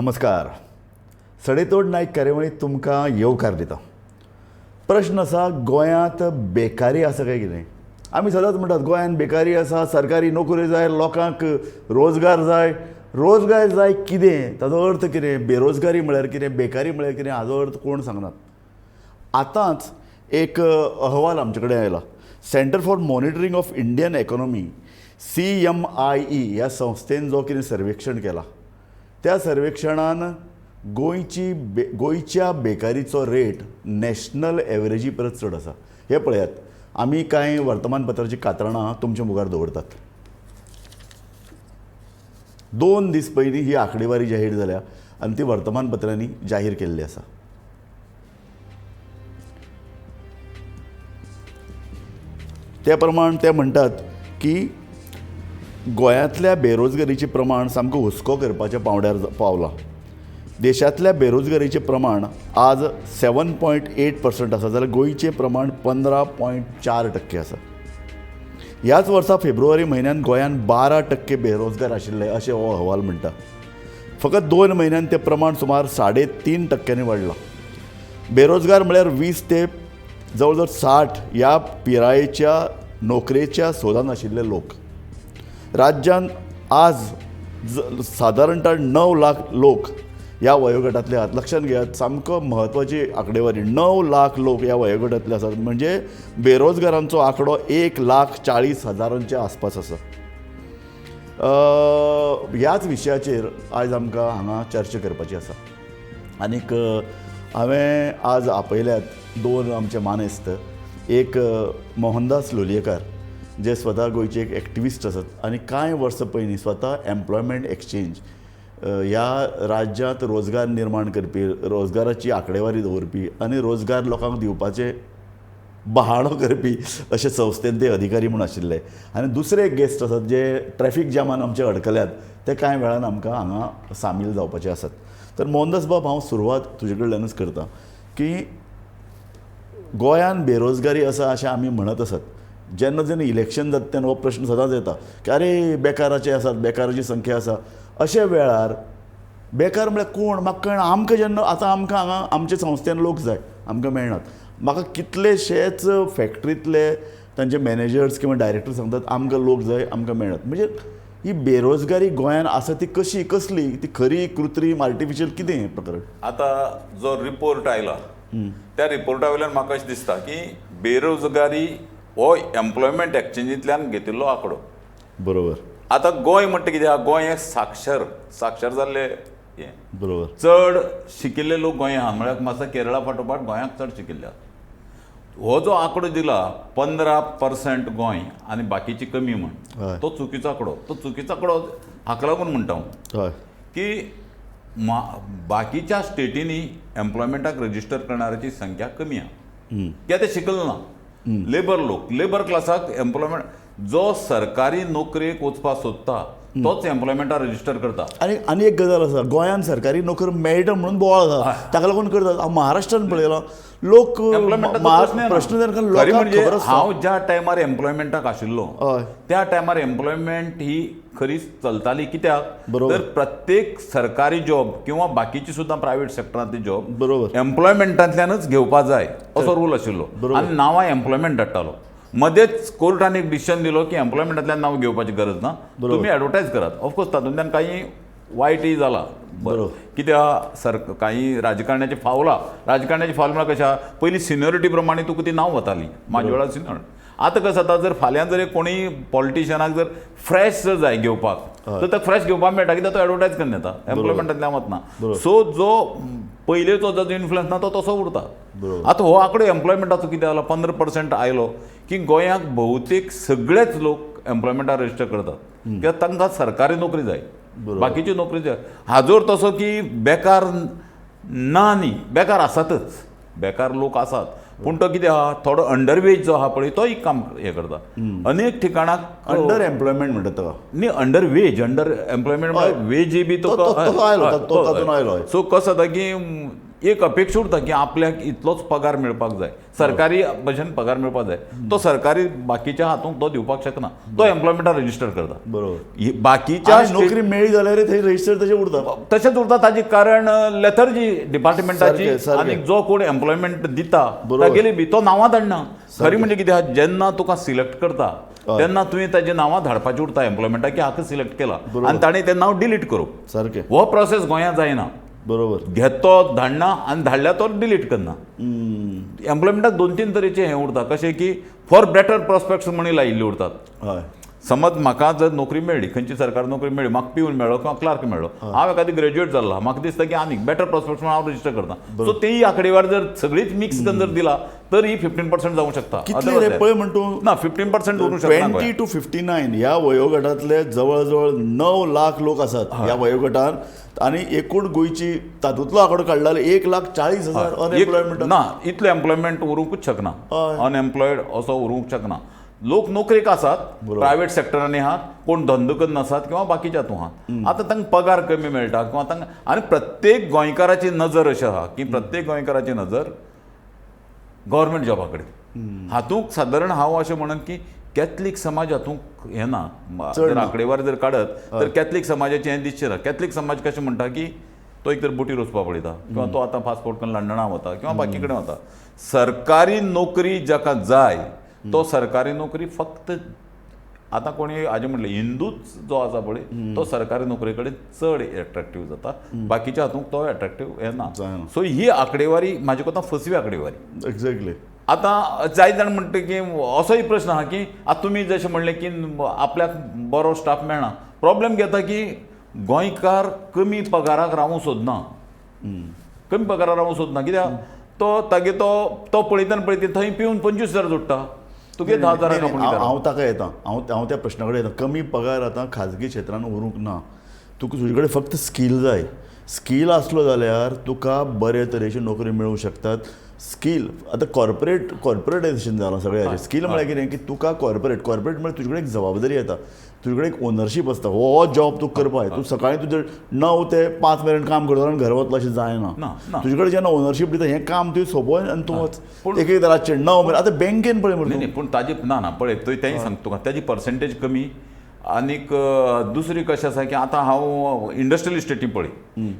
नमस्कार. सडेतोड नायक कार्यावळींत तुमकां येवकार दिता. प्रश्न आसा, गोंयांत बेकारी आसा काय कितें? आमी सदांच म्हणटात गोंयांत बेकारी आसा, सरकारी नोकऱ्यो जाय, लोकांक रोजगार जाय. रोजगार जाय कितें, ताजो अर्थ कितें? बेरोजगारी म्हळ्यार कितें, बेकारी म्हळ्यार कितें, हाजो अर्थ कोण सांगनात. आतांच एक अहवाल आमचे कडेन आयला. Centre for monitoring of Indian economy CMIE ह्या संस्थेन जो कितें सर्वेक्षण केला त्या सर्वेक्षणान गोंयची गोंयच्या बेकारीचो रेट नॅशनल एवरेजी परस चड आसा. हें पळयात, आमी कांय वर्तमानपत्राचीं कात्रणां तुमचे मुखार दवरतात. 2 दीस पयलीं ही आंकडेवारी जाहीर जाल्या आनी ती वर्तमानपत्रांनी जाहीर केल्ली आसा. त्या प्रमाण ते म्हणटात की गोंयांतल्या बेरोजगारीचें प्रमाण सामकें हुस्को करपाच्या पांवड्यार पावलां. देशांतल्या बेरोजगारीचें प्रमाण आज 7.8% आसा, जाल्यार गोंयचें प्रमाण 15.4% आसा. ह्याच वर्सा फेब्रुवारी म्हयन्यान गोंयांत 12% बेरोजगार आशिल्ले अशें हो अहवाल म्हणटा. फकत 2 म्हयन्यान तें प्रमाण सुमार 3.5% वाडलां. बेरोजगार म्हळ्यार 20 ते जवळ जवळ 60 ह्या पिरायेच्या नोकरेच्या सोदान आशिल्ले लोक. राज्यांत आज सादारणतः 9 लाख लोक ह्या वयोगटांतले आसात. लक्षांत घेयात, सामको म्हत्वाची आंकडेवारी, 9 लाख लोक ह्या वयोगटांतले आसात. म्हणजे बेरोजगारांचो आंकडो 1,40,000 आसपास आसा. ह्याच विशयाचेर आयज आमकां हांगा चर्चा करपाची आसा. आनीक हांवें आज आपयल्यात 2 आमचे मानेस्त. एक मोहनदास लोलयेकार, जे स्वता गोंयचे एक एक्टिविस्ट आसात आनी कांय वर्सां पयलीं स्वता एम्प्लॉयमेंट एक्सचेंज ह्या राज्यांत रोजगार निर्माण करपी, रोजगाराची आंकडेवारी दवरपी आनी रोजगार लोकांक दिवपाचे बहाणो करपी अशे संस्थेन ते अधिकारी म्हूण आशिल्ले. आनी दुसरे एक गेस्ट आसात जे ट्रॅफीक जामान आमचे अडकल्यात, ते कांय वेळान आमकां हांगा सामील जावपाचे आसात. तर मोहनदास बाब, हांव सुरवात तुजे कडल्यानूच करता की गोंयांत बेरोजगारी आसा अशें आमी म्हणत आसात. जेन्ना जेन्ना इलेक्शन जाता तेन्ना हो प्रश्न सदांच येता की अरे बेकाराचे आसात, बेकाराची संख्या आसा. अशे वेळार बेकार म्हळ्यार कोण म्हाका कळना. आमकां जेन्ना आतां आमकां हांगा आमचे संस्थेन लोक जाय, आमकां मेळनात. म्हाका कितलेशेच फॅक्ट्रींतले तांचे मॅनेजर्स किंवा डायरेक्टर सांगतात आमकां लोक जाय, आमकां मेळनात. म्हणजे ही बेरोजगारी गोंयांत आसा ती कशी, कसली, ती खरी, कृत्रीम, आर्टिफिशियल, कितें हें प्रकरण? आतां जो रिपोर्ट आयला त्या रिपोर्टा वयल्यान म्हाका अशें दिसता की बेरोजगारी हो एम्प्लॉयमेंट एक्सचेंजींतल्यान घेतिल्लो आंकडो. बरोबर. आतां गोंय म्हणटा कितें आहा, गोंय हें साक्षर साक्षर जाल्लें हें, बरोबर, चड शिकिल्ले लोक गोंय आहा. म्हळ्यार मातसो केरळा फाटोफाट गोंयाक चड शिकिल्ले आहा. हो जो आंकडो दिला 15% गोंय आनी बाकीची कमी म्हण, तो चुकीचो आंकडो. तो चुकीचो आंकडो हाका लागून म्हणटा हांव की बाकीच्या स्टेटींनी एम्प्लॉयमेंटाक रजिस्टर करणाऱ्याची संख्या कमी आहा, कित्याक ते शिकल ना. लेबर लोक, लेबर क्लासाक एम्प्लॉयमेंट, जो सरकारी नोकरेक वचपाक सोदता तोच एम्प्लॉयमेंटाक रजिस्टर करता. आनी आनी एक गजाल आसा, गोंयांत सरकारी नोकरी मेळटा म्हणून बोवाळ आसा, ताका लागून करतात. हांव महाराष्ट्रान पळयलां लोक प्रश्न, म्हणजे हांव ज्या टायमार एम्प्लॉयमेंटाक आशिल्लो त्या टायमार एम्प्लॉयमेंट ही खरीच चलताली. कित्याक तर प्रत्येक सरकारी जॉब किंवा बाकीची सुद्दां प्रायव्हेट सेक्टरांतली जॉब बरोबर एम्प्लॉयमेंटांतल्यानच घेवपा जाय असो रूल आशिल्लो आनी नांवां एम्प्लॉयमेंट धाडटालो. मदेच कोर्टान एक डिसिजन दिलो की एम्प्लॉयमेंटांतल्यान नांव घेवपाची गरज ना, तुमी एडवर्टायज करात. ऑफकोर्स तातूंतल्यान काही वायटय जाला, बरोबर, कित्याक सर काही राजकारण्याची फावलां, राजकारण्याची फावल म्हळ्यार कशें आहा, पयलीं सिनियोरिटी प्रमाणे तुका ती नांव वताली, म्हाज्या वेळार सिनियर. आतां कशें जाता, जर फाल्यां जर कोणीय पॉलिटिशियनाक जर फ्रेश जर जाय घेवपाक तर ताका फ्रेश घेवपाक मेळटा, कित्याक तो एडवर्टायज करून येता, एम्प्लॉयमेंटांतल्यान वतना. सो जो पयलेचो जो इन्फ्लुयन्स ना तो तसो उरता. आतां हो आंकडो एम्प्लॉयमेंटाचो कितें जाला, 15% आयलो की गोंयाक बहुतेक सगळेच लोक एम्प्लॉयमेंटाक रजिस्टर करतात, कित्याक तांकां सरकारी नोकरी जाय, बाकीची नोकरी जाय. हाजोर तसो की बेकार ना न्ही, बेकार आसातच, बेकार लोक आसात, पूण तो कितें आहा, थोडो अंडरवेज जो आहा पळय तोय काम हें करता. अनेक ठिकाणाक अंडर एम्प्लॉयमेंट म्हणटा ताका न्ही, अंडर वेज, अंडर एम्प्लॉयमेंट म्हळ्यार वेजय बी तो आयलो. सो कसो जाता की एक अपेक्षा उरता की आपल्याक इतलोच पगार मेळपाक जाय, सरकारी भशेन पगार मेळपाक जाय. तो सरकारी बाकीच्या हातूंत तो दिवपाक शकना, तो एम्प्लॉयमेंटाक रजिस्टर करता. बाकीच्या आणि नोकरी मेळ्ळी जाल्यार थंय रजिस्टर तशें उरता. तशेंच उरता ताजें कारण लेथर्जी डिपार्टमेंटाची सारकें, सारकें. आनी जो कोण एम्प्लॉयमेंट दिता तागेली बी तो नांवां धाडना. खरी म्हणजे कितें आहा, जेन्ना तुका सिलेक्ट करता तेन्ना तुवें ताजें नांवां धाडपाचें उरता एम्प्लॉयमेंटाक की हाका सिलेक्ट केला आनी ताणें तें नांव डिलीट करप. हो प्रोसेस गोंयांत जायना. घेत तो धाडना आनी धाडल्यार तो डिलीट करना. एम्प्लॉयमेंटाक 2-3 तरेचे हें उरता, कशें की फॉर बेटर प्रोस्पेक्ट्स म्हणून लायिल्ले उरतात. समज म्हाका जर नोकरी मेळ्ळी, खंयची सरकारी नोकरी मेळ्ळी, म्हाका पिवन मेळ्ळो किंवा क्लार्क मेळ्ळो, हांव एखादी ग्रॅज्युएट जाल्लो, म्हाका दिसता की आनीक बेटर प्रोस्पेक्ट्स म्हणून हांव रजिस्टर करता. सो तेय आंकडेवार जर सगळीच मिक्स करून जर दिला तर ही 15% जावंक शकता. कितले रे पळय म्हण तूं ना 15% उरूंक शकना. 20 to 59 ह्या वयोगटांतले जवळ जवळ 9 लाख लोक आसात ह्या वयोगटान आनी एकूण गोंयची तातूंतलो आंकडो काडला जाल्यार 1,40,000 अनएम्प्लॉयमेंट ना, इतलें एम्प्लॉयमेंट उरूंकूच शकना, अनएम्प्लॉयड असो उरूंक शकना. लोक नोकरेक आसात, प्रायवेट सेक्टरांनी आहात, कोण धंदो करून आसात किंवा बाकीच्या हातूंत आहात. आतां तांकां पगार कमी मेळटा किंवा तांकां, आनी प्रत्येक गोंयकाराची नजर अशी आहा की प्रत्येक गोंयकाराची नजर गव्हर्मेंट जॉबा कडेन. हातूंत सादारण हांव अशें म्हणन की कॅथलीक समाज हातूंत हें ना, जर आंकडेवार जर काडत तर कॅथलीक समाजाचें हें दिसचें ना. कॅथलीक समाज कशें म्हणटा की तो एक तर बोटीर वचपाक पळयता किंवा तो आतां पासपोर्ट करून लंडना वता किंवा बाकी कडेन वता. सरकारी नोकरी जाका जाय तो सरकारी नोकरी फक्त आतां कोणी हाजें म्हणलें हिंदूच जो आसा पळय तो सरकारी नोकरे कडेन चड एट्रेक्टीव जाता, बाकीच्या हातूंत तो एट्रेक्टीव येना. सो ही आंकडेवारी म्हाजे कोता फसवी आंकडेवारी. एक्झॅक्टली. आतां जायत जाण म्हणटा की असोय प्रश्न आहा की आतां तुमी जशें म्हणलें की आपल्याक बरो स्टाफ मेळना. प्रॉब्लेम घेता की गोंयकार कमी पगाराक रावूंक सोदना, कमी पगाराक रावूंक सोदना कित्याक तो तागे तो तो पळयतना पळयता थंय पिवन 25,000 जोडटा, तुगे 10,000. हांव ताका येता, हांव हांव त्या प्रश्ना कडेन येता. कमी पगार आतां खाजगी क्षेत्रान उरूंक ना. तुका तुजे कडेन फक्त स्कील जाय. स्कील आसलो जाल्यार तुका बरे तरेची नोकरी मेळूंक शकतात. स्कील आतां कॉर्पोरेटायझेशन जालां सगळ्याचें. स्कील म्हळ्यार कितें की तुका कॉर्पोरेट म्हळ्यार तुजे कडेन एक जबाबदारी येता, तुजे कडेन एक ओनरशीप आसता. हो जॉब तूं करपाक जाय. तूं सकाळीं तुजें 9 ते 5 मेरेन काम करतलो आनी घरा वतलो अशें जायना. तुजे कडेन जेन्ना ओनरशीप दिता हें काम तुवें सोंपोवन आनी तूं वच एक एक रातचें 9 मेरेन. आतां बँकेन पळय म्हणून पूण ताजी ना ना पळय तेंय सांगता तुका ताजी पर्संटेज कमी. आनीक दुसरी कशें आसा की आतां हांव इंडस्ट्रियल इस्टेटींग पळय,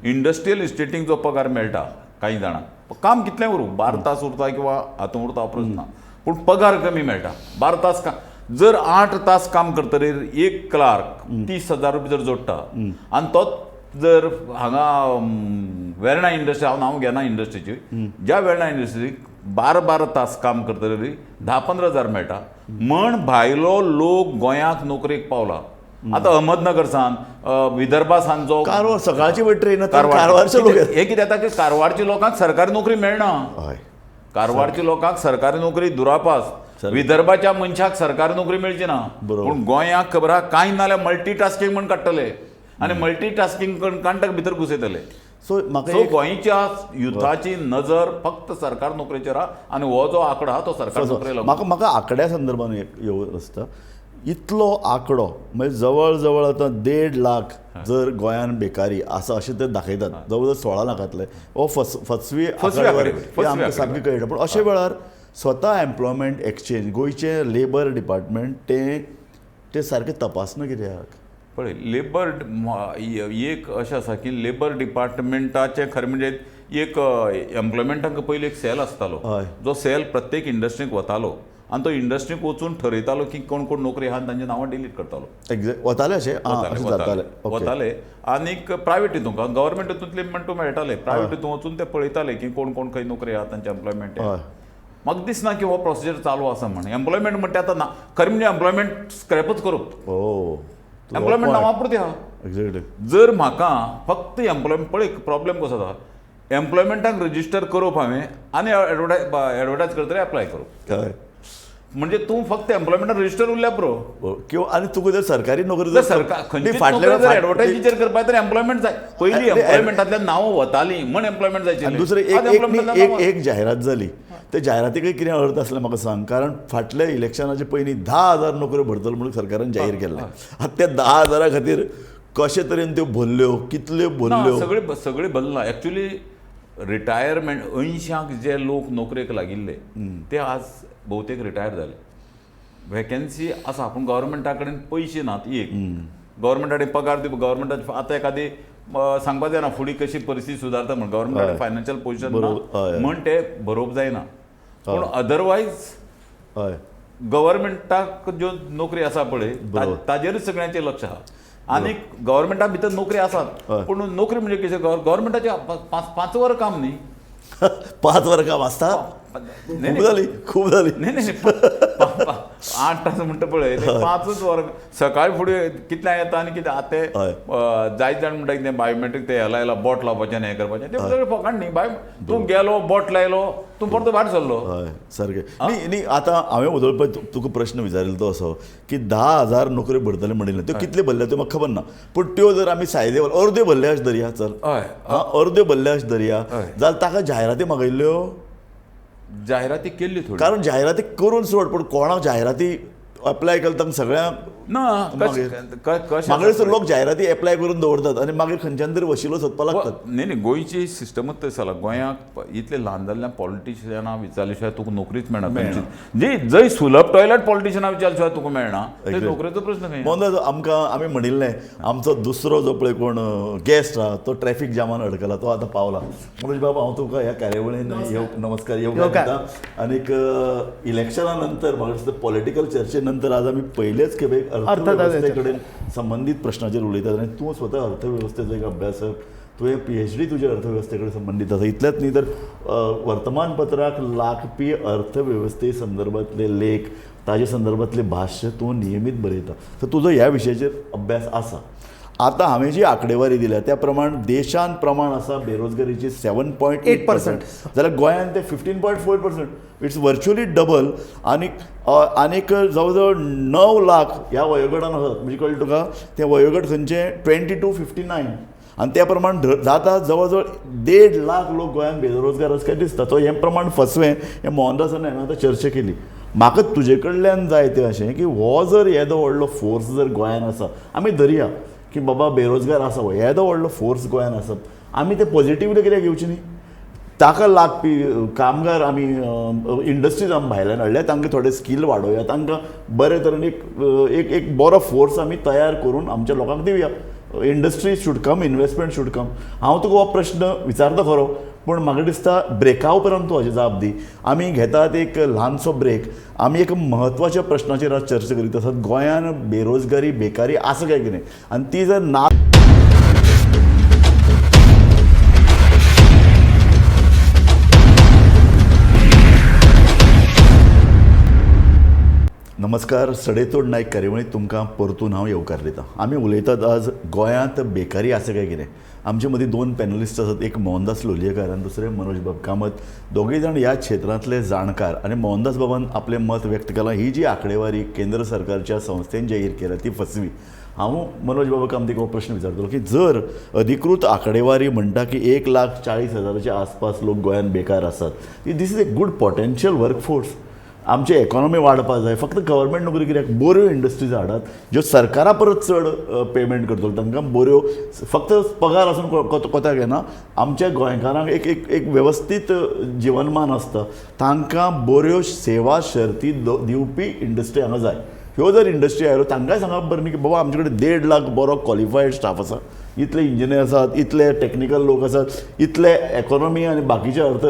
इंडस्ट्रियल इस्टेटींग जो पगार मेळटा कांय जाणांक, काम कितलें उरूं 12 तास उरता किंवा हातूंत उरता प्रश्न ना, पूण पगार कमी मेळटा. 12 तास काम जर 8 तास काम करतकीर एक क्लार्क 30,000 रुपया जर जोडटा आनी तोच जर हांगा वेर्णा इंडस्ट्री, हांव नांव घेना इंडस्ट्रीची, ज्या वेर्णा इंडस्ट्रीक 12-12 तास काम करतकीर 10-15,000 मेळटा. म्हण भायलो लोक गोंयांत नोकरेक पावला. आतां अहमदनगर सान विदर्भा सान जो कारवार सकाळची ट्रेन कारवारचे लोक हे कितें जाता की कारवारच्या लोकांक सरकारी नोकरी मेळना. कारवारच्या लोकांक सरकारी नोकरी दुरापास, विदर्भाच्या मनशाक सरकारी नोकरी मेळची ना. पूण गोंयाक खबर आहा कांय नाल्यार मल्टीटास्कींग म्हण काडटले आनी मल्टीटास्कींग कांटक भितर घुसयतले. सो सो गोंयच्या युथाची नजर फक्त सरकार नोकरेचेर आहा आनी हो जो आंकडो आहा तो सरकार नोकरे लागून. म्हाका म्हाका आंकड्या संदर्भान येवं आसता. इतलो आंकडो म्हणजे जवळ जवळ आतां 1.5 लाख जर गोंयान बेकारी आसा अशें ते दाखयतात, जवळ जवळ 16 लाखांतले हो फसवी आंकडेवारी आमकां सामकी कळटा. पूण अशे वेळार स्वता एम्प्लॉयमेंट एक्सचेंज गोंयचें लेबर डिपार्टमेंट तें सारकें तपासना कित्याक? पळय लेबर एक अशें आसा की लेबर डिपार्टमेंटाचें खरें म्हणजे एक एम्प्लॉयमेंटाक पयलीं एक सेल आसतालो, जो सेल प्रत्येक इंडस्ट्रीक वतालो आनी तो इंडस्ट्रीक वचून ठरयतालो की कोण कोण नोकरी आहा तांची नांवां डिलीट करतालो. एक्झॅक्ट वताले अशें जाताले वताले. आनीक प्रायवेट हितूंक गव्हर्मेंट हितूंतले म्हण तूं मेळटाले, प्रायवेट हितूंत वचून ते पळयताले की कोण कोण खंय नोकरी आहा तांचे एम्प्लॉयमेंट. म्हाका दिसना की हो प्रोसिजर चालू आसा म्हण. एम्प्लॉयमेंट म्हणटा आतां ना, खरें म्हणजे एम्प्लॉयमेंट स्क्रॅपूच करप. एम्प्लॉयमेंट नांवां पुरती आहा. एक्झॅक्टली. जर म्हाका फक्त एम्प्लॉयमेंट पळय प्रॉब्लेम कसो जाता, एम्प्लॉयमेंटाक रजिस्टर करप हांवें आनी एडवर्टायज करतले एप्लाय करप, म्हणजे तूं फक्त एम्प्लॉयमेंटाक रजिस्टर उरल्या पुरो. किंवा आनी तुका जर सरकारी नोकरी जर सरकार खंयची एडवर्टायजीचेर करपाक तर एम्प्लॉयमेंट जाय. पयलीं एम्प्लॉयमेंटांतल्यान नांवां वतालीं म्हण एम्प्लॉयमेंट जायची. दुसरें एक एक जायरात जाली, त्या जायरातीकय कितें अर्थ आसलें म्हाका सांग, कारण फाटल्या इलेक्शनाचे पयलीं 10,000 नोकऱ्यो भरतलो म्हणून सरकारान जाहीर केल्लें. आतां त्या 10,000 खातीर कशे तरेन त्यो भरल्यो, कितल्यो भरल्यो, सगळे सगळे भरला. एक्चुली रिटायरमेंट 80क जे लोक नोकरेक लागिल्ले ते आज भोवतेक रिटायर जाले. वेकन्सी आसा पूण गव्हर्मेंटा कडेन पयशे नात. एक गव्हर्मेंटा कडेन पगार दिवप, गव्हर्मेंटाचे आतां एखादी सांगपा जायना फुडें कशी परिस्थिती सुदारता म्हण, गव्हर्मेंटा कडेन फायनान्शियल पोजिशन ना म्हण ते बरोवप जायना. पूण अदरवायज गव्हर्मेंटाक ज्यो नोकरी आसा पळय ताजेरूच सगळ्यांचें लक्ष आहा. आनी गव्हर्मेंटा भितर नोकरी आसात पूण नोकरी म्हणजे कितें, गव्हर्मेंटाचें 5 वरां काम न्ही. 5 वरां काम आसता, खूब जाली, खूब जाली. न्ही न्ही 8 तास म्हणटा पळय 5 वरां. सकाळी फुडें कितल्या येता आनी कितें आतां ते जायत जाण म्हणटा कितें बायोमेट्रीक ते हें लायला, बोट लावपाचें आनी हें करपाचें, तें सगळें फकाण न्ही. बाय तूं गेलो बोट लायलो तूं परतो भायर सरलो. हय सारकें. न्ही न्ही आतां हांवें उदळपा तुका प्रश्न विचारिल्लो तो असो की 10,000 नोकऱ्यो भरतले म्हणिल्लें, त्यो कितल्यो भरल्या त्यो म्हाका खबर ना, पूण त्यो जर आमी सायदे अर्द्यो भरल्या अशें धरया, चल हय अर्द्यो भरल्या अशें धरया जाल्यार ताका जायराती मागयल्ल्यो, जायराती केल्ली थोडी, कारण जायराती करून सोड पूण कोणाक जायराती अप्लाय केलें तांकां सगळ्यांक ना. मागीर लोक जायराती एप्लाय करून दवरतात आनी मागीर खंयच्यान तरी वशिलो सोदपाक लागतात. न्ही न्ही गोंयची सिस्टमूच तशी जाला. गोंयाक इतले ल्हान जाल्ल्यान पॉलिटिशियनां विचारले शिवाय तुका नोकरीच मेळना. जी जंय सुलभ टॉयलेट पॉलिटिशियनां विचारले शिवाय तुका मेळना, ते नोकरेचो प्रश्न खंय. मोहनदास, आमकां आमी म्हणिल्लें आमचो दुसरो जो पळय कोण गेस्ट आहा तो ट्रॅफिक जामान अडकला, तो आतां पावला. मनोज बाब, हांव तुका ह्या कार्यावळीन नमस्कार येवकार दिता. आनीक इलेक्शना नंतर म्हाका दिसता पॉलिटिकल चर्चे नंतर आज आमी पयलेच खेपे अर्थवेवस्थे कडेन संबंदीत प्रश्नाचेर उलयतात आनी तूं स्वता अर्थवेवस्थेचो एक अभ्यासक, तुवें PhD तुज्या अर्थवेवस्थे कडेन संबंदीत आसा. इतलेंच न्ही तर वर्तमानपत्राक लागपी अर्थवेवस्थे संदर्भांतले लेख, ताजे संदर्भांतले भाश्य तूं नियमीत बरयता, तर तुजो ह्या विशयाचेर अभ्यास आसा. आतां हांवें जी आंकडेवारी दिल्या त्या प्रमाण देशांत प्रमाण आसा बेरोजगारीची 7.8%, जाल्यार गोंयांत ते 15.4%, it's virtually double. आनीक आनीक जवळ जवळ 9 लाख ह्या वयोगटान आसात, म्हणजे कळ्ळें तुका ते वयोगट खंयचे 20 to 59, आनी त्या प्रमाण जाता जवळ जवळ 1.5 लाख लोक गोंयांत बेरोजगार आसा काय दिसता. सो हें प्रमाण फसवें हें मोहनदासान हांवें आतां चर्चा केली. म्हाका तुजे कडल्यान जाय तें अशें की हो जर येदो व्हडलो फोर्स जर गोंयांत आसा, आमी धरया की बाबा बेरोजगार आसा, हो येदो व्हडलो फोर्स गोंयांत आसा, आमी ते पॉझिटिवली कित्याक घेवचे न्ही? ताका लागपी कामगार आमी इंडस्ट्रीज आमी भायल्यान हाडल्या, तांकां थोडे स्कील वाडोवया, तांकां बरे तरेन एक एक एक बरो फोर्स आमी तयार करून आमच्या लोकांक दिवया. Industry should come, investment should come. हांव तुका हो प्रश्न विचारता खरो, पूण म्हाका दिसता ब्रेका उपरांत तूं हाजी जाप दी. आमी घेतात एक ल्हानसो ब्रेक, आमी एक म्हत्वाच्या प्रश्नाचेर आज चर्चा करीत आसात, गोंयांत बेरोजगारी बेकारी आसा काय कितें, आनी ती जर ना नमस्कार, सडेतोड नायक कार्यावळींत तुमकां परतून हांव येवकार दितां. आमी उलयतात आज गोंयांत बेकारी आसा काय कितें. आमचे मदीं 2 पॅनलिस्ट आसात, एक मोहनदास लोलयेकार आनी दुसरे मनोज बाब कामत. दोगूय जाण ह्या क्षेत्रांतले जाणकार आनी मोहनदास बाबान आपलें मत व्यक्त केलां. ही जी आंकडेवारी केंद्र सरकारच्या संस्थेन जाहीर केल्या ती फसवी. हांव मनोज बाबा कामतीक हो प्रश्न विचारतलो की जर अधिकृत आंकडेवारी म्हणटा की 1,40,000 आसपास लोक गोंयांत बेकार आसात, this is a good potential workforce. आमची इकॉनॉमी वाडपा जाय, फक्त गव्हर्मेंट नोकरी कित्याक, बऱ्यो इंडस्ट्रीज हाडात ज्यो सरकारा परस चड पेमेंट करतलो, तांकां बऱ्यो फक्त पगार आसून कोताक येना. आमच्या गोंयकारांक एक एक एक वेवस्थीत जिवनमान आसता, तांकां बऱ्यो सेवा शर्ती दिवपी इंडस्ट्री हांगा जाय. ह्यो जर इंडस्ट्री आयल्यो तांकांय सांगप बरें न्ही की बाबा आमचे कडेन 1.5 लाख बरो क्वॉलिफायड स्टाफ आसा, इतले इंजिनियर आसात, इतले टॅक्निकल लोक आसात, इतले इकॉनॉमी आनी बाकीचे अर्थ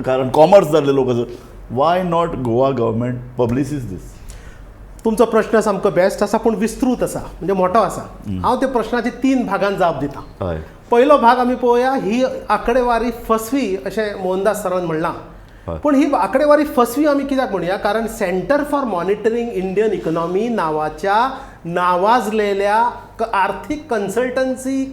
कारण कॉमर्स जाल्ले लोक आसात. Why not Goa government publicize this? तुमचो प्रश्न सामको बेस्ट आसा, पूण विस्तृत आसा, म्हणजे मोठो आसा. हांव त्या प्रश्नाची 3 भागान जाप दिता. पयलो भाग आमी पळोवया, ही आंकडेवारी फसवी अशें मोहनदास सरान म्हणलां, पूण ही आंकडेवारी फसवी आमी कित्याक म्हणया, कारण centre for monitoring Indian economy नांवाच्या नावाजलेल्या आर्थीक कन्सल्टन्सी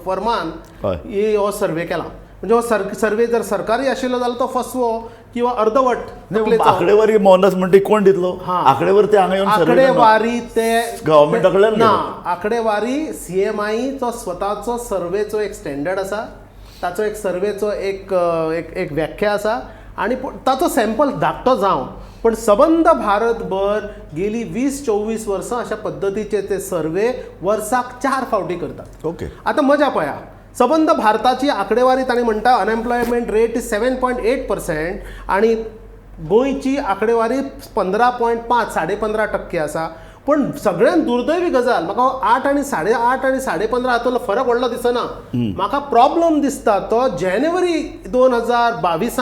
फर्मान हो सर्वे केला. म्हणजे हो सर्वे जर सरकारी आशिल्लो जाल्यार तो फसवो किंवा अर्दवट. आंकडेवारी मोहनदास म्हणटा कोण दितलो? आंकडेवारी ते हांगा येवन आंकडेवारी ते गव्हर्मेंटा कडल्यान ना, आंकडेवारी CMI चो स्वताचो सर्वेचो एक स्टँडर्ड आसा, ताचो एक सर्वेचो एक एक व्याख्या आसा आनी ताचो सॅम्पल धाकटो जावं, पण सबंद भारतभर गेली 20-24 वर्सां अशा पद्दतीचे ते सर्वे वर्साक 4 फावटी करतात. ओके, आतां मजा पळया, सबंद भारताची आंकडेवारी तांणी म्हणटा unemployment rate is 7.8% आनी गोंयची आंकडेवारी 15.5 15.5% आसा. पूण सगळ्यात दुर्दैवी गजाल म्हाका 8 आनी 8.5 आनी 15.5 हातूंतलो फरक व्हडलो दिसना. म्हाका प्रॉब्लम दिसता तो जानेवारी 2022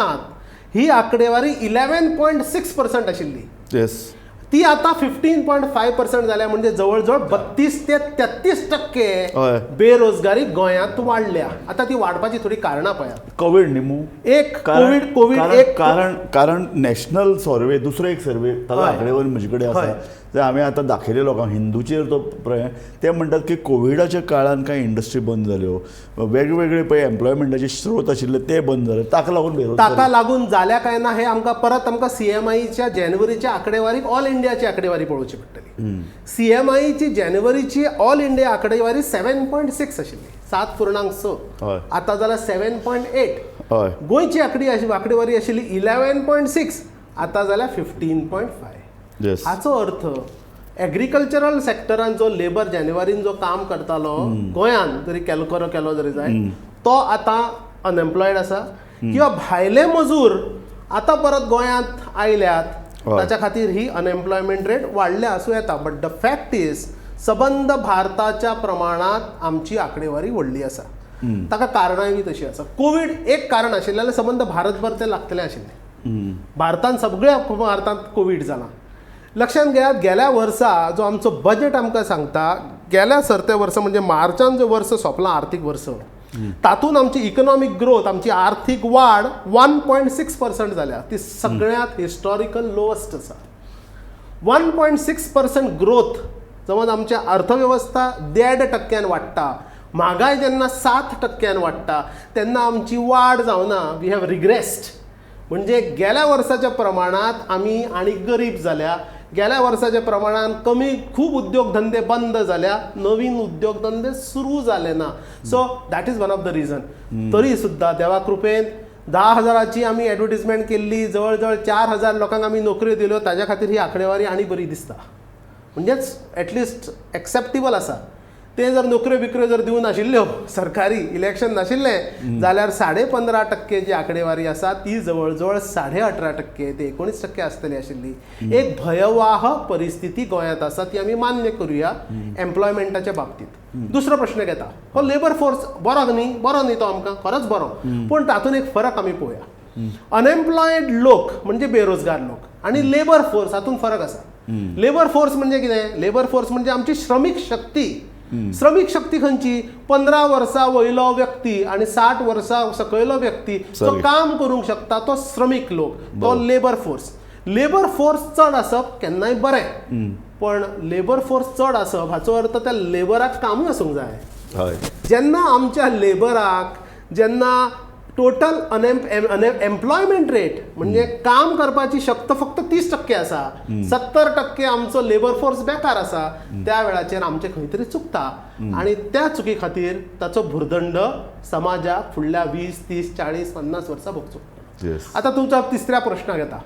ही आंकडेवारी 11.6% आशिल्ली. येस, ती आतां 15.5% जाल्या, म्हणजे जवळ जवळ 32 ते 33% बेरोजगारी गोंयांत वाडल्या. आतां ती वाडपाची थोडी कारणां पळयात. कोवीड न्ही मू, एक कोवीड कोवीड एक कारण कारण नॅशनल सर्वे, दुसरो एक सर्वे ताजो आंकडेवारी म्हजे कडेन आसा, ते हांवें आतां दाखयले लोकांक हिंदूचेर तो ते म्हणटात की कोविडाच्या काळान कांय इंडस्ट्री बंद जाल्यो, वेगवेगळे पळय एम्प्लॉयमेंटाचे स्रोत आशिल्ले ते बंद जाले, ताका लागून बेरोजगारी ताका लागून जाल्या काय ना हे आमकां परत आमकां सीएमआयच्या जानेवारीच्या आंकडेवारीक ऑल इंडियाची आंकडेवारी पळोवची पडटली. सीएमआयची जानेवारीची ऑल इंडिया आंकडेवारी 7.6 आशिल्ली, 7.6, आतां जाल्या 7.8. गोंयची आंकडेवारी आशिल्ली 11.6, आतां जाल्या 15.5. हाचो अर्थ एग्रीकल्चरल सेक्टरान जो लेबर जानेवारीन जो काम करतालो गोंयान, जरी केलो केलो जरी जाय, तो आतां अनएम्प्लॉयड आसा, किंवा भायले मजूर आतां परत गोंयांत आयल्यात, ताच्या खातीर ही अनएम्प्लॉयमेंट रेट वाडल्या आसूं येता. बट the fact is सबंद भारताच्या प्रमाणांत आमची आंकडेवारी व्हडली आसा. ताका कारणांय बी तशी आसा. कोवीड एक कारण आशिल्लें जाल्यार सबंद भारतभर तें लागतलें आशिल्लें. भारतांत सगळ्या भारतांत कोवीड जाला. लक्षांत घेयात, गेल्या वर्सा जो आमचो बजेट आमकां सांगता, गेल्या सरत्या वर्सा म्हणजे मार्चान जो वर्स सोंपलां आर्थीक वर्स, तातूंत आमची इकनॉमीक ग्रोथ, आमची आर्थीक वाड 1.6% जाल्या, ती सगळ्यांत हिस्टॉरिकल लोवस्ट आसा. 1.6% ग्रोथ समज आमची अर्थवेवस्था 1.5% वाडटा, म्हागाय जेन्ना 7% वाडटा तेन्ना आमची वाड जावना, we have रिग्रेस्ड. म्हणजे गेल्या वर्साच्या प्रमाणांत आमी आनी गरीब जाल्या, गेल्या वर्साच्या प्रमाणान कमी खूब उद्योगधंदे बंद जाल्या, नवीन उद्योगधंदे सुरू जाले ना. So that is one of the reason. तरी सुद्दां देवा कृपेन 10,000ची आमी एडवर्टीजमेंट केल्ली, जवळ जवळ 4,000 लोकांक आमी नोकऱ्यो दिल्यो, ताज्या खातीर ही आंकडेवारी आनी बरी दिसता, म्हणजेच एटलिस्ट एक्सेप्टेबल आसा. ते जर नोकऱ्यो बिकऱ्यो जर दिवं नाशिल्ल्यो, सरकारी इलेक्शन नाशिल्लें जाल्यार 15.5% जी आंकडेवारी आसा ती जवळ जवळ 18.5% ते 19% आसतली आशिल्ली. एक भयवाह परिस्थिती गोंयांत आसा, ती आमी मान्य करुया एम्प्लॉयमेंटाच्या बाबतींत. दुसरो प्रश्न घेता, हो लेबर फोर्स बरो न्ही, बरो न्ही तो आमकां खरोच बरो, पूण तातूंत एक फरक आमी पळोवया. अनएम्प्लॉयड लोक म्हणजे बेरोजगार लोक आनी लेबर फोर्स हातूंत फरक आसा. लेबर फोर्स म्हणजे कितें? लेबर फोर्स म्हणजे आमची श्रमीक शक्ती. श्रमीक शक्ती खंयची? 15 वर्सां वयलो व्यक्ती आनी 60 वर्सां सकयलो व्यक्ती जो काम करूंक शकता तो श्रमीक लोक, तो लेबर फोर्स. लेबर फोर्स चड आसप केन्नाय बरें, पण लेबर फोर्स चड आसप हाचो अर्थ त्या लेबराक कामूय आसूंक जाय. जेन्ना आमच्या लेबराक जेन्ना टोटल अनएम्प्लॉयमेंट रेट म्हणजे काम करपाची शक्त फक्त 30% आसा, 70% आमचो लेबर फोर्स बेकार आसा, त्या वेळाचेर आमचें खंय तरी चुकता आनी त्या चुकी खातीर ताचो भुरदंड समाजाक फुडल्या 20, 30, 40, 50 वर्सां भोगचो. आतां तुमच्या तिसऱ्या प्रश्नाक येता,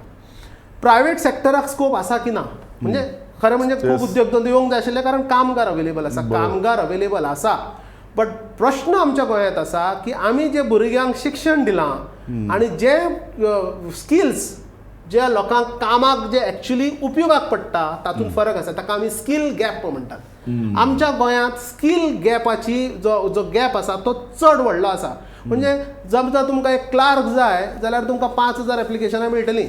प्रायवेट सेक्टराक स्कोप आसा की ना? म्हणजे खरें म्हणजे खूब उद्योगधंदे येवंक जाय आशिल्ले, कारण कामगार अवेलेबल आसा, कामगार अवेलेबल आसा. बट प्रश्न आमच्या गोंयांत आसा की आमी जे भुरग्यांक शिक्षण दिलां आनी जे स्किल्स जे लोकांक कामाक जे एक्चुली उपयोगाक पडटा तातूंत फरक आसा, ताका आमी स्कील गॅप म्हणटात. आमच्या गोंयांत स्कील गॅपाची जो जो गॅप आसा तो चड व्हडलो आसा. म्हणजे समजा तुमकां एक क्लार्क जाय जाल्यार तुमकां 5,000 एप्लिकेशनां मेळटलीं,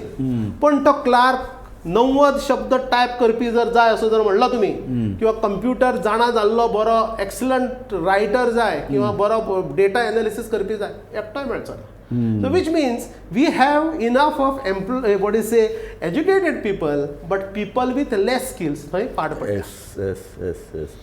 पण तो क्लार्क 90 शब्द टायप करपी जर जाय असो जर म्हणलो तुमी, किंवा कंप्युटर जाणा जाल्लो बरो एक्सलंट रायटर जाय किंवा बरो डेटा एनालिसीस करपी जाय, एकटोय मेळचो ना. So which means we have enough of what is say educated people, but people with less skills थंय पाड पडटा. Yes yes yes yes.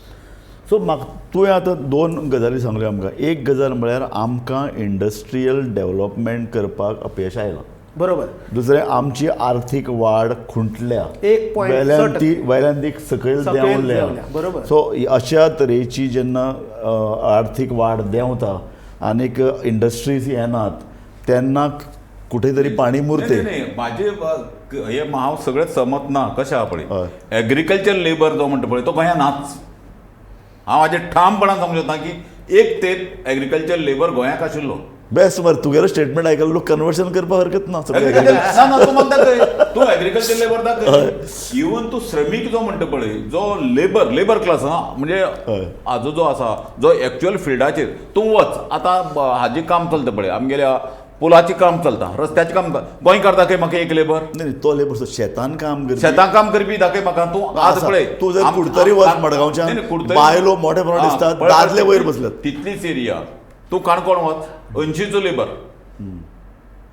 So म्हाका तुवें आतां दोन गजाली सांगल्यो आमकां. एक गजाल म्हळ्यार आमकां इंडस्ट्रियल डेवलपमेंट करपाक अपयश आयलां, बरोबर. दुसरें आमची आर्थीक वाड खुंटल्या, 1.6 वयल्यान ती सकयल देंवल्या, बरोबर. सो अशा तरेची जेन्ना आर्थीक वाड देंवता आनीक इंडस्ट्रीज येनात तेन्ना कुठे तरी पाणी मुरते. म्हाजे हे हांव सगळें सहमत ना. कशें आहा पळय, एग्रीकल्चर लेबर जो म्हणटा पळय तो गोंयांत नाच. हांव हाजेर ठामपणान सांगूंक शकता की एक तेंप एग्रीकल्चर लेबर गोंयाक आशिल्लो. बेस्ट मरे, तुगेलो स्टेटमेंट आयकलो, लोक कन्वर्शन करपाक हरकत ना. सगळें ना ना, तूं म्हाका दाखय, तूं एग्रीकल्चर लेबर दाखय. इवन तूं श्रमीक जो म्हणटा पळय, जो लेबर लेबर क्लास हा, म्हणजे हाजो जो आसा जो एक्चुअल फिल्डाचेर तूं वच. आतां हाजें काम चलता पळय, आमगेल्या पुलाचें काम चलता, रस्त्याचें काम चलता, गोंयकार दाखय म्हाका एक लेबर. नाही, तो लेबर शेतान काम करपी, शेतान काम करपी दाखय म्हाका. तूं आज पळय, तूं जर कुडतरी वच मडगांवच्यान, बायलो मोठ्या प्रमाणात दिसतात, दादले वयर बसल्यात. तितलीच एरिया. तूं काणकोण वच, अंयशीचो लेबर,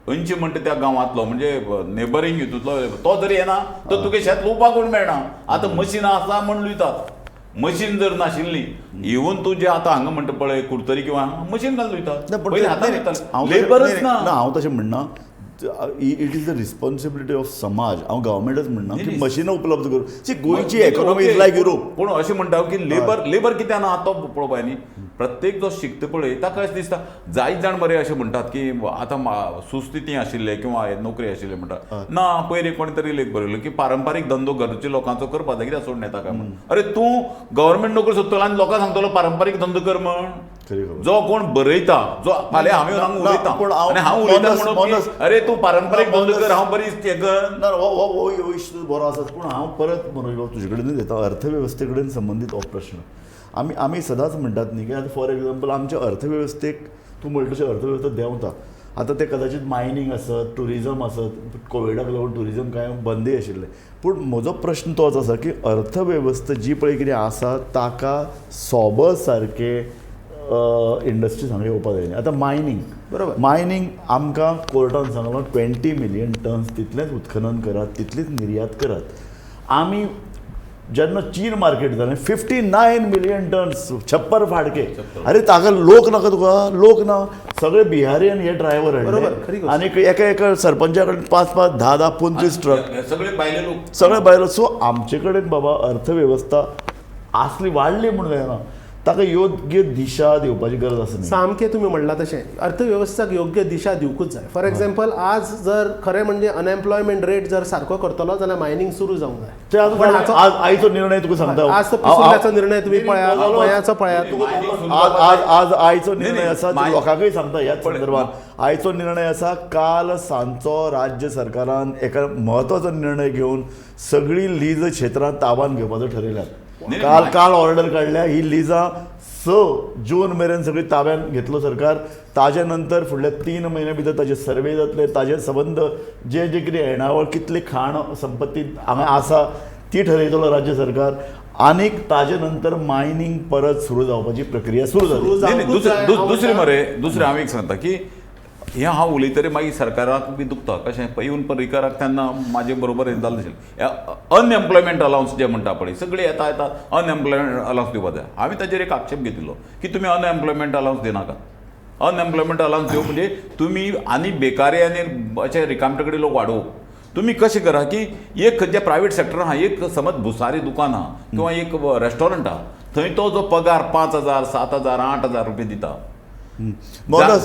80 म्हणटा त्या गांवांतलो, म्हणजे नेबरींग हितूंतलो, तो जर येना तर तुगे शेत लुवपाक कोण मेळना. आतां मशिनां आसा म्हण लुयतात, मशीन जर नाशिल्ली, इवन तूं जे आतां हांगा म्हणटा पळय कुडतरी किंवा मशीन घालून लुयतात, पयलीं हातान लुयताले, लेबरच ना. हांव तशें म्हणना, it is the responsibility of समाज. हांव गव्हर्मेंटच म्हणना की मशिनां उपलब्ध करूं. सी, गोंयची इकॉनॉमी is like Europe. पूण अशें म्हणटा की लेबर लेबर कित्याक ना तो पळोवपा न्ही. प्रत्येक जो शिकता पळय ताका अशें दिसता, जायत जाण बरे अशें म्हणटात की आतां सुस्थिती आशिल्ले किंवा नोकरी आशिल्ले म्हणटा ना. पयर एक कोणी तरी लेख बरयलो की पारंपारीक धंदो घरचे लोकांचो करपाक जाय, कित्याक सोडून येता काय म्हण. अरे तूं गव्हर्मेंट नोकरी सोदतलो आनी लोकांक सांगतलो पारंपारीक धंदो कर म्हण. जो कोण बरयता, जो फाल्यां हांवें हांगा उलयता आनी हांव उलयता म्हणून अरे तूं पारंपारीक धंदो कर, हांव बरी हें कर ना. हो इश्यू बरो आसा, पूण हांव परत मनोज तुजे कडेन येता, अर्थवेवस्थे कडेन संबंदीत हो प्रश्न. आमी आमी सदांच म्हणटात न्ही की आतां फॉर एग्जाम्पल आमच्या अर्थवेवस्थेक तूं म्हणटा तशें अर्थवेवस्था देंवता. आतां तें कदाचित मायनींग आसत, ट्युरिजम आसत, कोविडाक लागून ट्युरिजम कांय बंदय आशिल्लें. पूण म्हजो प्रश्न तोच आसा की अर्थवेवस्था जी पळय कितें आसा ताका सोब सारकें इंडस्ट्रीज हांगा येवपाक जाय. आतां मायनींग, बरोबर, मायनींग आमकां कोर्टान सांगलां 20 मिलियन टन्स तितलेंच उत्खनन करात, तितलीच निर्यात करात. आमी जेन्ना चीन मार्केट जालें 59 मिलियन टन्स, छप्पर फाडके. अरे ताका लोक नाका, तुका लोक ना, सगळे बिहारी आनी हे ड्रायव्हर हाडले आनी एका एका सरपंचा कडेन 5 5 10 10 25 ट्रक, सगळे बायले लोक, सगळे बायलो. सो आमचे कडेन बाबा अर्थवेवस्था आसली वाडली म्हणून जायना, ताका योग्य दिशा दिवपाची गरज आसा. सामकें तुमी म्हणलां तशें अर्थवेवस्थाक योग्य दिशा दिवकूच जाय. फॉर एक्झाम्पल आज जर खरें म्हणजे अनएम्प्लॉयमेंट रेट जर सारको करतलो जाल्यार मायनींग सुरू जावंक जाय. आज आयचो निर्णय तुका सांगता, आज तो पिसुर्ल्याचो निर्णय तुमी पळयात, गोंयाचो पळयात. आज आज आयचो निर्णय आसा, लोकांकूय सांगता ह्याच संदर्भात आयचो निर्णय आसा. काल सांजचो राज्य सरकारान एका म्हत्वाचो निर्णय घेवन सगळीं लीज क्षेत्रां ताबान घेवपाचो ठरयल्यात. काल काल ऑर्डर काडल्या, ही लिजां 6 जून मेरेन सगळी ताब्यात घेतलो सरकार. ताजे नंतर फुडल्या 3 म्हयन्या भितर ताजे सर्वे जातले, ताजे संबंद जे जे कितें येणावळ कितली खाण संपत्ती हांगा आसा ती ठरयतलो राज्य सरकार. आनीक ताजे नंतर मायनींग परत सुरू जावपाची प्रक्रिया सुरू जाली. दुसरें मरे, दुसरें हांव एक सांगता की हें हांव उलयतरी मागीर सरकाराक बी दुखता कशें इवन पर्रीकराक तेन्ना म्हाजे बरोबर हें जालें आशिल्लें. अनएम्प्लॉयमेंट अलावन्स जे म्हणटा पळय, सगळीं येता येता अनएम्प्लॉयमेंट अलावन्स दिवपा जाय. हांवें ताजेर एक आक्षेप घेतिल्लो की तुमी अनएम्प्लॉयमेंट अलावन्स दिनाका. अनएम्प्लॉयमेंट अलावन्स दिवप म्हणजे तुमी आनी बेकारी आनी अशे रिकामटे कडेन लोक वाडोवप. तुमी कशें करा की एक खंयच्या प्रायवेट सेक्टर आहा, एक समज भुसारी दुकान आहा किंवा एक रेस्टॉरंट आहा, थंय तो जो पगार 5,000 7,000 8,000 रुपये दिता,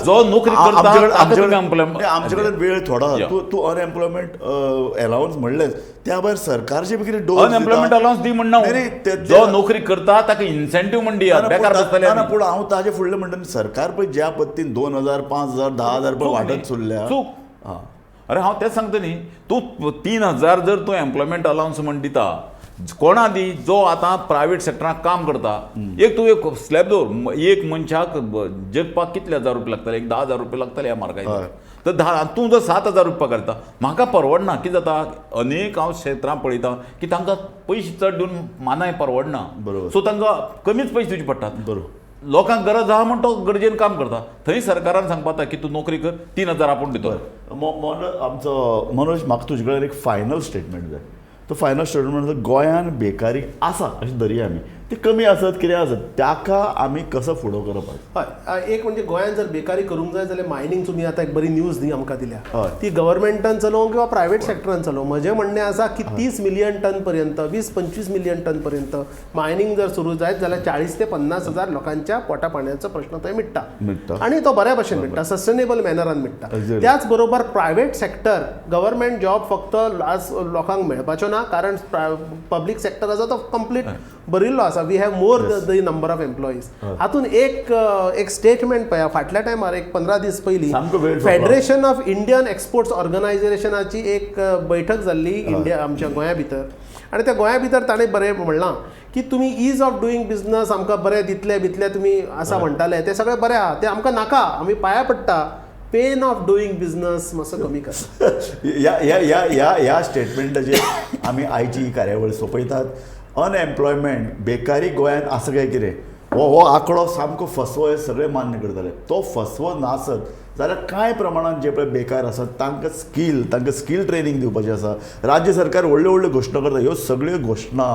जो नोकरी करता आमचे कडेन वेळ थोडो. तूं अनएम्प्लॉयमेंट अलावन्स म्हणलेंच, त्या भायर सरकारचे कितें अनएम्प्लॉयमेंट अलावन्स दी म्हणना, जो नोकरी करता ताका इन्सेंटीव म्हण दियात, बेकार बसतले. ना, पूण हांव ताजे फुडलें म्हणटा, सरकार पळय ज्या पद्दतीन 2,000 5,000 10,000 पळय वाडत चल्ल्या. चूक. अरे हांव तेंच सांगता न्ही, तूं 3,000 जर तूं एम्प्लॉयमेंट अलावन्स म्हण दिता कोणा दी जो आतां प्रायवेट सेक्टराक काम करता. एक तूं एक स्लॅब दवर, एक मनशाक जगपाक कितले हजार रुपया लागतले, एक 10,000 रुपया लागतले ह्या मार्गाचेर. तर 10 तूं जर 7,000 रुपया करता म्हाका परवडना. कितें जाता, अनेक हांव क्षेत्रां पळयता की तांकां पयशे चड दिवन मानाय परवडना, सो तांकां कमीच पयशे दिवचे पडटात. बरोबर, लोकांक गरज आहा म्हण तो गरजेन काम करता. थंय सरकारान सांगपाक की तूं नोकरी कर, 3,000 आपूण दितो. आमचो मनोज, म्हाका तुजे कडेन एक फायनल स्टेटमेंट जाय. तो फायनल स्टेटमेंट, गोंयान बेकारी आसा अशें धरया आमी, ती कमी आसत कितें आसत, ताका आमी कसो फुडो करप? हय, एक म्हणजे गोंयान जर बेकारी करूंक जाय जाल्यार मायनींग तुमी आतां एक बरी न्यूज न्ही आमकां दिल्या, ती गव्हर्मेंटान चलोवं किंवा प्रायवेट सेक्टरान चलोवं. म्हजें म्हणणें आसा की 30 मिलियन टन पर्यंत, 20-25 मिलियन टन पर्यंत मायनींग जर सुरू जायत जाल्यार 40 ते 50 हजार लोकांच्या पोटा पाण्याचो प्रश्न थंय मिट्टा आनी तो बऱ्या भशेन मिट्टा, सस्टेनेबल मॅनरान मिट्टा. त्याच बरोबर प्रायवेट सेक्टर, गव्हर्मेंट जॉब फक्त आज लोकांक मेळपाचो ना, कारण पब्लीक सेक्टर आसा तो कंप्लीट भरिल्लो आसा. आसा. We have more the number of employees. हातून एक एक स्टेटमेंट पळया, फाटल्या टायमार एक 15 दीस पयलीं सामको वेळ सोंपला. फेडरेशन ऑफ इंडियन एक्सपोर्ट्स ऑर्गनायझेशनाची एक बैठक जाल्ली इंडिया आमच्या गोंया भितर, आनी त्या गोंया भितर ताणें बरें म्हणलां की तुमी is of doing business आमकां बरें दितले बितले तुमी आसा म्हणटाले, ते सगळें बरें आहा, तें आमकां नाका, आमी पांया पडटा, पेन ऑफ डुईंग बिझनस मातसो कमी कर. ह्या ह्या ह्या ह्या ह्या स्टेटमेंटाचेर आमी आयची ही कार्यावळ सोंपयतात. अनएम्प्लॉयमेंट, बेकारी गोंयांत आसा काय कितें, हो हो आंकडो सामको फसवो हे सगळे मान्य करतले. तो फसवो नासत जाल्यार कांय प्रमाणान जे पळय बेकार आसात तांकां स्कील, तांकां स्कील ट्रेनींग दिवपाचें आसा. राज्य सरकार व्हडल्यो व्हडल्यो घोशणा करता, ह्यो सगळ्यो घोशणा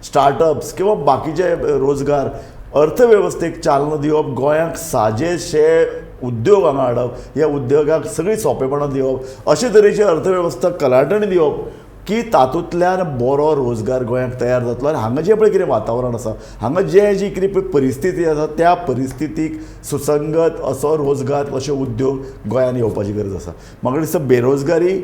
स्टार्टअप्स किंवा बाकीचे रोजगार अर्थवेवस्थेक चालना दिवप, गोंयांक साजेशे उद्योग हांगा हाडप, ह्या उद्योगाक सगळीं सोंपेपणां दिवप, अशे तरेची अर्थवेवस्था कलाटणी दिवप की तातूंतल्यान बरो रोजगार गोंयांक तयार जातलो. आनी हांगा जें पळय कितें वातावरण आसा, हांगा जे जी कितें पळय परिस्थिती आसा त्या परिस्थितीक सुसंगत असो रोजगार, अशे उद्योग गोंयांत येवपाची गरज आसा. म्हाका दिसता बेरोजगारी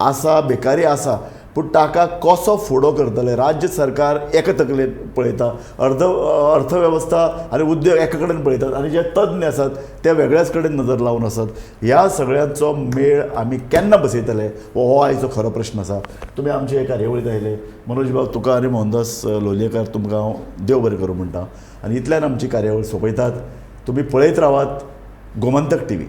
आसा, बेकारी आसा, पूण ताका कसो फुडो करतले राज्य सरकार एका तकलेन पळयता, अर्थवेवस्था आनी उद्योग एका कडेन पळयतात आनी जे तज्ञ आसात ते वेगळ्याच कडेन नदर लावन आसात. ह्या सगळ्यांचो मेळ आमी केन्ना बसयतले हो आयचो खरो प्रश्न आसा. तुमी आमचे हे कार्यावळींत आयले, मनोज बाब तुका आनी मोहनदास लोलयेकार तुमकां हांव देव बरें करूं म्हणटा आनी इतल्यान आमची कार्यावळ सोंपयतात. तुमी पळयत रावात गोमंतक टीव्ही.